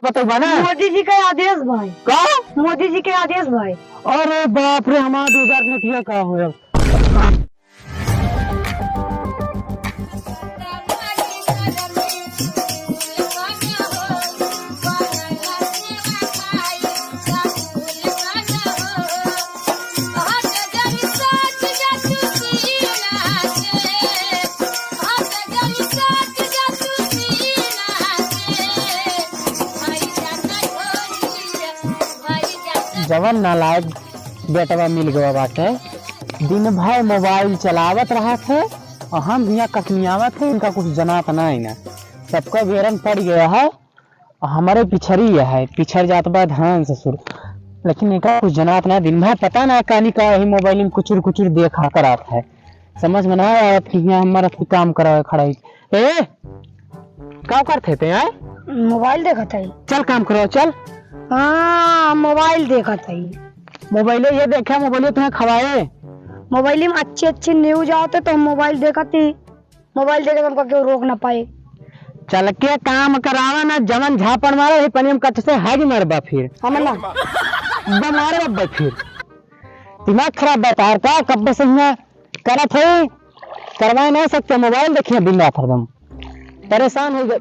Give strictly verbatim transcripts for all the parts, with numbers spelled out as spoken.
बतउबा ना। मोदी जी के आदेश भाई। का? मोदी जी के आदेश भाई। अरे बाप रे, हमार दो हजार नोटिया का होय अब? जवन नालायक बेटवा मिल गवा बाटे, दिन भर मोबाइल चलावत रहत है और हम हियाँ कखनियावत है, इनका कुछ जनात नाहीं ना। सबका बेरन पड़ गया है, हमरे पिछरी है, पिछर जात बा धान ससुर, लेकिन एका कुछ जनात ना। दिन भर पता ना कानी का यही मोबाइल में कुचुर कुचुर देखा करात है, समझ में ना आवत कि हियाँ हमार अथी काम करावे खड़ा है। ए, का करत है ते, आय? मोबाइल देखत है। चल काम करो, चल। हाँ, मोबाइल देखत है। मोबाइल ये देखा, मोबाइल तुम्हें खवाए। मोबाइल में अच्छे अच्छे न्यूज आते तो हम मोबाइल देखत ही। मोबाइल देखे तो हमका केहू रोक ना पाए। चल के काम करावा ना, जवन झापड़ मारे है पनिया में कट से हागी मारबा फिर। हम ना। बा मारे बब्बे फिर। दिमाग खराब बा तार का, कब्बे से हियाँ करत है, करवाए ना सकते, मोबाइल देखिए दिन रात हरदम। परेशान हो गए।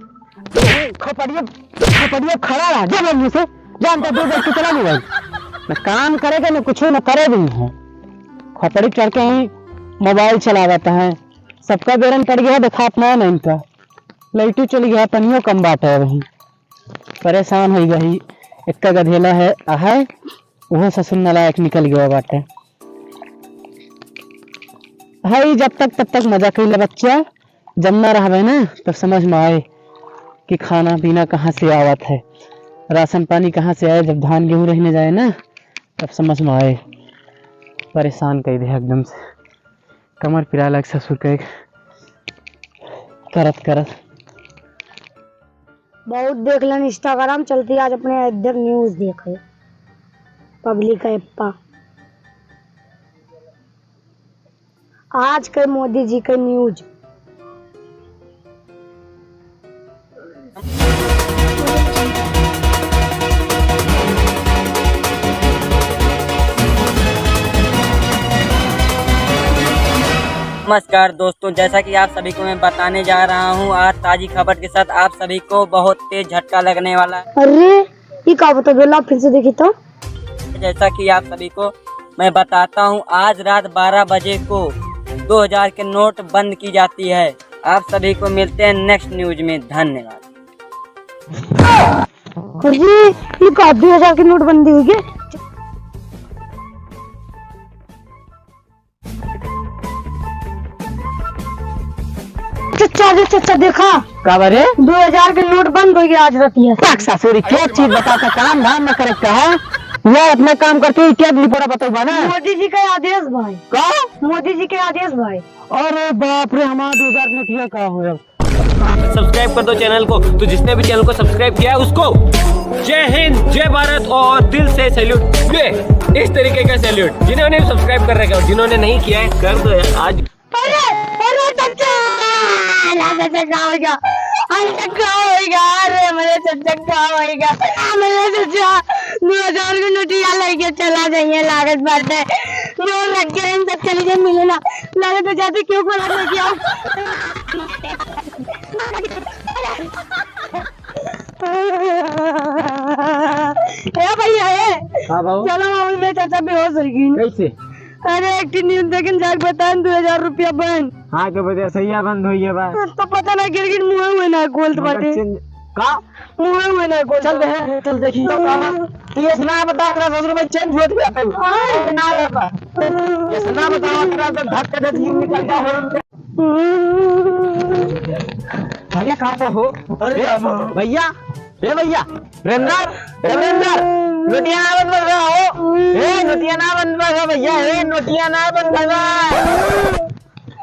खपड़िया, खपड़िया खड़ा रहा, जब मुझे जानता दो बार कितना मोबाइल। न काम करेगा, न कुछ, न करे भी है। खपड़ी चढ़ के ही मोबाइल चलावत है। सबका बेरन पड़ गया, देखात ना है ना इनका। लाइटो चली गया, पनियो कम बाटे अबही। परेशान होई गई। एक्का गधेला है, आहे, उहो ससुर नालायक निकल गया बाटे। है, जब तक, तब तक मजा कइले बच्चा, जब ना रहबे ना, तब समझ में आए कि खाना पीना कहाँ से आवत है, राशन पानी कहाँ से आए। जब धान गेहूँ रहने जाए ना, तब समझ में आए। परेशान कइ दे एकदम से। कमर पिराए लाग ससुर के करत करत। बहुत देख लेन Instagram, चलती आज अपने अयोध्या न्यूज देखे, पब्लिक ऐप पा। आज के मोदी जी के न्यूज। नमस्कार दोस्तों, जैसा कि आप सभी को मैं बताने जा रहा हूँ, आज ताज़ी खबर के साथ आप सभी को बहुत तेज झटका लगने वाला है। अरे, ये का बता, बेला फिर से देखी तो। जैसा कि आप सभी को मैं बताता हूँ, आज रात बारह बजे को दो हज़ार के नोट बंद की जाती है। आप सभी को मिलते हैं नेक्स्ट न्यूज में। धन्यवाद। अरे, ये का दो हज़ार के नोट बंदी हुई है? चचा, अरे चचा, देखा। का बा रे? दो हज़ार के नोट बंद होइ गया आज रतिया। पाक सासुरी, क्या चीज बता था, काम धाम न करे का है? यह अपना काम करती है, क्या लिपोरा बतउबा ना? मोदी जी के आदेश भाई। का? मोदी जी के आदेश भाई। अरे बाप रे, हमार दो हज़ार नोटिया का होय अब? सब्सक्राइब कर दो चैनल को। तो जिसने भी चैनल को सब्सक्राइब किया है, उसको जय हिंद, जय भारत और दिल से सैल्यूट। ये इस तरीके का सैल्यूट। जिन्होंने सब्सक्राइब कर रखा है और जिन्होंने नहीं किया है, कर दो यार आज। अरे, अरे चचा, अरे चचा, का होइगा? अरे का होइगा? अरे मेरे चचा, का होइगा? मेरे चचा, दो हज़ार के नोटिया लेके चला जाइए, लागत बाटे। नोट रख के इन सब चली जाए मिले ना। लागत बा जाते क्यों को लेके आओ। ए भैया, ए। हाँ बाबू। चलो, अभी मेरे चचा बेहोश होइ गइन। कैसे? अरे, एक ठे न्यूज देखिन, जाके बताएन, दो हज़ार रुपया बंद। हाँ, के बजे सही बंद होइ गया बा। तो पता ना, गिर गिर मुँह हुए ना खोलत मगर बाटे। चिन-, का? मुँह हुए ना खोलत चल बाटे। दे, चल देखी। तो का? तू ऐसे ना बता, तेरा ससुर भाई चेन छूट गया था। हाँ। ना बता। ऐसे ना बता, तेरा तो धक्का दे, निकल गया हो। भैया, कहाँ पे हो? अरे, ए, बाबू। भैया, ए भैया, वीरेंद्र, ए वीरेंद्र, नोटिया ना बंद कर रहा हो। ए, नोटिया ना बंद कर रहा भैया, ए, नोटिया ना बंद कर रहा।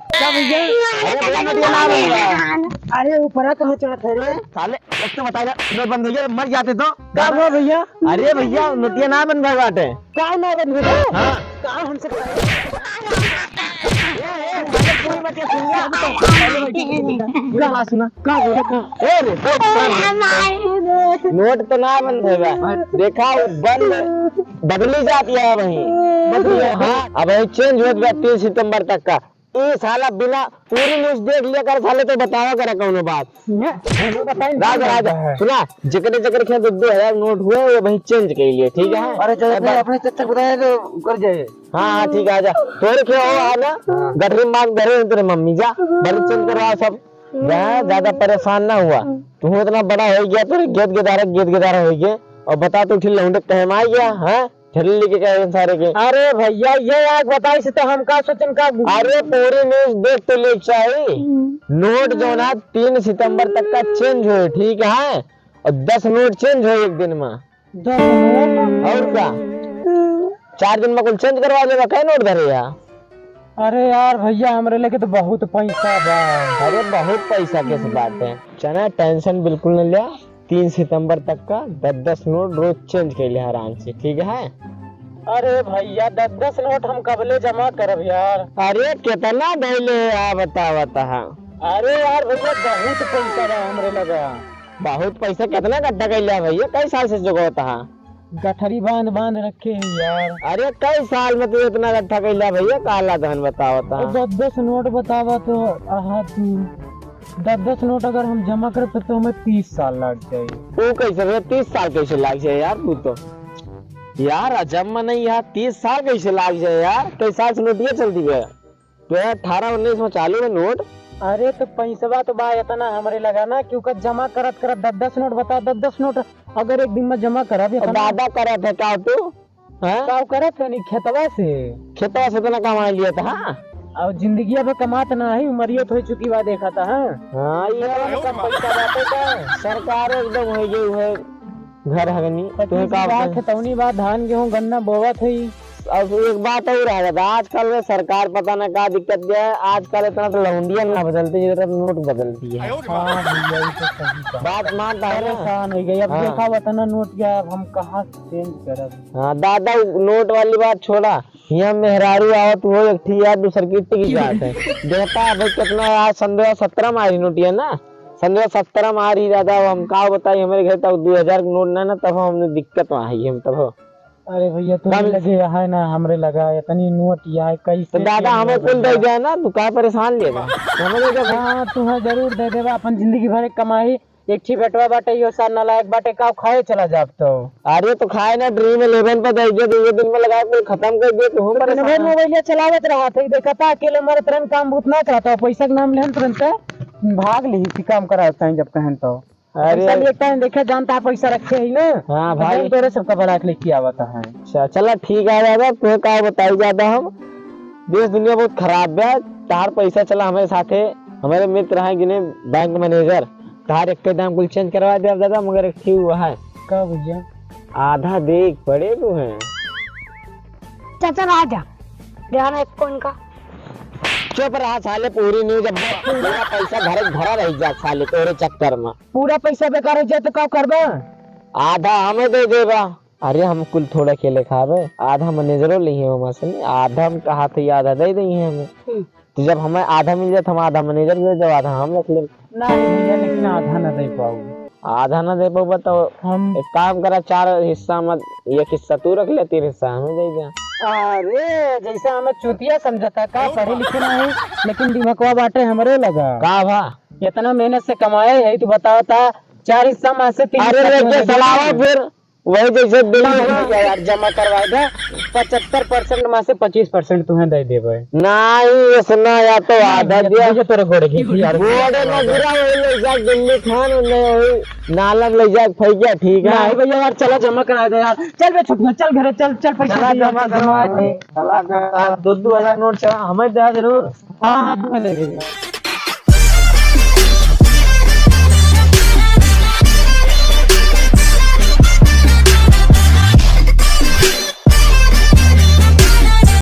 क्या भैया? अरे भैया, नोटिया ना बंद कर रहा। अरे, ऊपर कहाँ चढ़त है रे? साले, एक तो बताइए, नोट बंद होइ गया, मर जाते तो। का हुआ भैया? अरे भैया, नोटिया ना बंद भर बाटे। का ना बंद भर? हाँ। का हमसे बताइए? पूरी बतिया सुन ले, अब तो। पूरा बात सुना। का बोले, का? ए रे, नोट तो ना बंद होगा। देखा, वो बंद, बदली जाती है वहीं। बदली है। हाँ, अब वहीं change होत बा तीन सितंबर तक का। ए साला, बिना पूरी news देख लिया कर साले, तो बतावा करा कौनो बात। राजा, राजा, सुना, जेकरे जेकरे खेत दो दो हजार नोट हुए, वो वहीं change कर लिए, ठीक है? अरे, जब अपने चच्चा को बताया तो कर जाए। हाँ, हाँ, ठीक है, आजा। तोरे खेत हो, आ ना। हाँ। गठरी मांग धरे हैं तेरे मम्मी, जा। भले change करवा सब। जा, ज्यादा परेशान ना हुआ। तू इतना बड़ा हो गया, तोरे गेद गेदारा, गेद गेदारा हो गए। और बता, तू ठीक लौंडे के टाइम आ गया, हाँ? ठेले लेके गए हैं सारे के। अरे भैया, ये आग बताई से तो हम का सोचन का। अरे पूरी news देख तो ले चाहिए। नोट जो ना तीन सितंबर तक का change होए, ठीक है? और दस नोट change होए एक दिन में। दस नोट? और का? चार दिन में कुल change करवा लेगा, कई नोट धरे या? अरे यार भैया, हमरे लगे तो बहुत पैसा बा। अरे बहुत पैसा कैसे बात है, चना tension बिल्कुल न लिया। तीन सितंबर तक का दस दस नोट रोज change कर ले आराम से, ठीक है? अरे भैया, दस दस नोट हम कबले जमा करब यार? अरे कितना धैले है, आ बतावा तहा। अरे यार भैया, बहुत पैसा बा हमरे लगा। बहुत पैसा, कितना इकट्ठा कर लिया भैया? कई साल से जोगावत हा? गठरी बांध बांध रखे हैं यार। अरे कई साल में तू इतना इकट्ठा कर लिया भैया? काला धन बतावा तहा। दस दस नोट बतावा तो, आहा तू। दस दस नोट अगर हम जमा करब, तो, तो हमें तीस साल लाग जाई। वो कैसे भैया, तीस साल कैसे लाग जाए यार? तू तो यार अजब में नहीं यार, तीस साल कैसे लाग जाए यार? कई साल से नोटिया चलती है? दो हजार अठारह उन्नीस में चालू है नोट। अरे तो पैसवा तो बा इतना हमरे लगा ना, कि ओकर जमा करत करत दस दस नोट बता, दस दस नोट अगर एक दिन में जमा करब और इतना। दादा करत है का तू? हाँ? का करत है नी खेतवा से? खेतवा से इतना कमा लिया था, हाँ? और जिंदगिया पे कमात ना है, उमरियो तो हो चुकी बा, देखा था, हाँ? हाँ, ये खेतवा में कम पैसा बाटे का? सरकार एकदम हो गई है, घर हगनी। तो तुम्हें का बा, बताएं? खेतौनी बा, धान गेहूं गन्ना बोवत है। अब एक बात और रह जाता, आजकल में सरकार पता ना का दिक्कत दिया है, आजकल इतना तो लौंडिया ना बदलती जितना तो नोट बदलती है। हाँ भैया, ये तो सही कहा। बात मानता है ना? परेशान हो गई। अब हाँ। देखा हुआ था ना नोट क्या, अब हम कहाँ से change करब? हाँ दादा, नोट वाली बात छोड़ा, यहाँ मेहरारू आवत हो एक ठी यार, दूसर की टिक जात है। देखता है भाई कितना, आज संध्या सत्रह में आ रही नोटिया ना, संध्या सत्रह में आ रही दादा। अब हम का बताई, हमारे घर तक दो हजार के नोट ना, ना, तब हमने दिक्कत में आई हम तब। अरे भैया, तू कम लगे यहाँ है ना, हमरे लगा इतनी नोट यहाँ है, कैसे तो दादा change हमें हो कुल दे गया? दे ना, तू का परेशान लेगा? हमें दे दे। हाँ, तुम्हें जरूर दे देबा, अपन जिंदगी भर के कमाई। एक ठी बेटवा बाटे, यो सार नालायक बाटे, का खाए चला जाब तो। अरे तो खाए ना, Dream Eleven पे दे दे, दो दिन में लगा के खत्म कर दे, तू तो परेशान। मोबाइल चलावत रहा था, देखा था अकेले मरत रहन, काम बहुत ना करता, पैसा के नाम लेहन तुरंत भाग ली थी, काम करावत है जब कहन तो। अरे। पैसा भी एक टाइम देखे जानता है, पैसा रखे ही ना। हाँ तो भाई। बैंक तोरे सबका बड़ा के लेके आवत है। अच्छा, चला ठीक है दादा, तुम्हें का बताई ज्यादा हम। देश दुनिया बहुत खराब बा। तार पैसा चला हमारे साथे, हमारे मित्र हैं गिने बैंक मैनेजर, तार एक के दाम कुल change करवा दे दादा, मगर एक ठीक हुआ है। का भैया? आधा देख पड़े तू हैं। चाचा राजा, ध्यान रखो इनका। चुप रहा साले, पूरी news अब पूरा पैसा घर भरा रह जा साले तोरे चक्कर में। पूरा पैसा बेकार हो जाए तो का करबा? आधा हमें दे देबा। अरे हम कुल थोड़ा अकेले खाबे, आधा मैनेजरो लिहे हो वहाँ से, आधा हम कहा थे आधा दे दी है हमें। हम्म। तो जब हमें आधा मिल जाए तो हम आधा मैनेजर दे दो, आधा हम रख ले। नहीं भैया, लेकिन आधा ना दे पाऊ। आधा ना दे पाऊ तो हम एक काम करा, चार हिस्सा में एक हिस्सा तू रख ले, तीन हिस्सा हमें दे दे। अरे जैसे हमें चूतिया समझता का, पढ़े लिखे नहीं, लेकिन दिमागवा बाटे हमरे लगा। का भा? इतना मेहनत से कमाए है, तू बताओ ता, चार हिस्सा में से तीन अरे हिस्सा लेके तुम्हें दे चलावा देंगे। फिर, वही जैसे दिल्ली में यार जमा करवा दे, पचहत्तर percent में से पच्चीस percent तुम्हें दे देबे। नहीं, ऐसा ना, या तो आधा दिया। तुझे तोरे घोड़े की थी यार। घोड़े में गिरा वही ले जा, दिल्ली खान में वही नाला में ले जा, फेंक गया, ठीक है? नहीं भैया यार, चला जमा करा दे यार। चल बे छोटुआ, चल घरे, चल, चल पैसा चला दे यार, जमा चल करवा जमा दे। चला कर, दो दो हजार नोट चला, हमें दे जरूर। हाँ, हाँ, तुम्हें दे देंगे।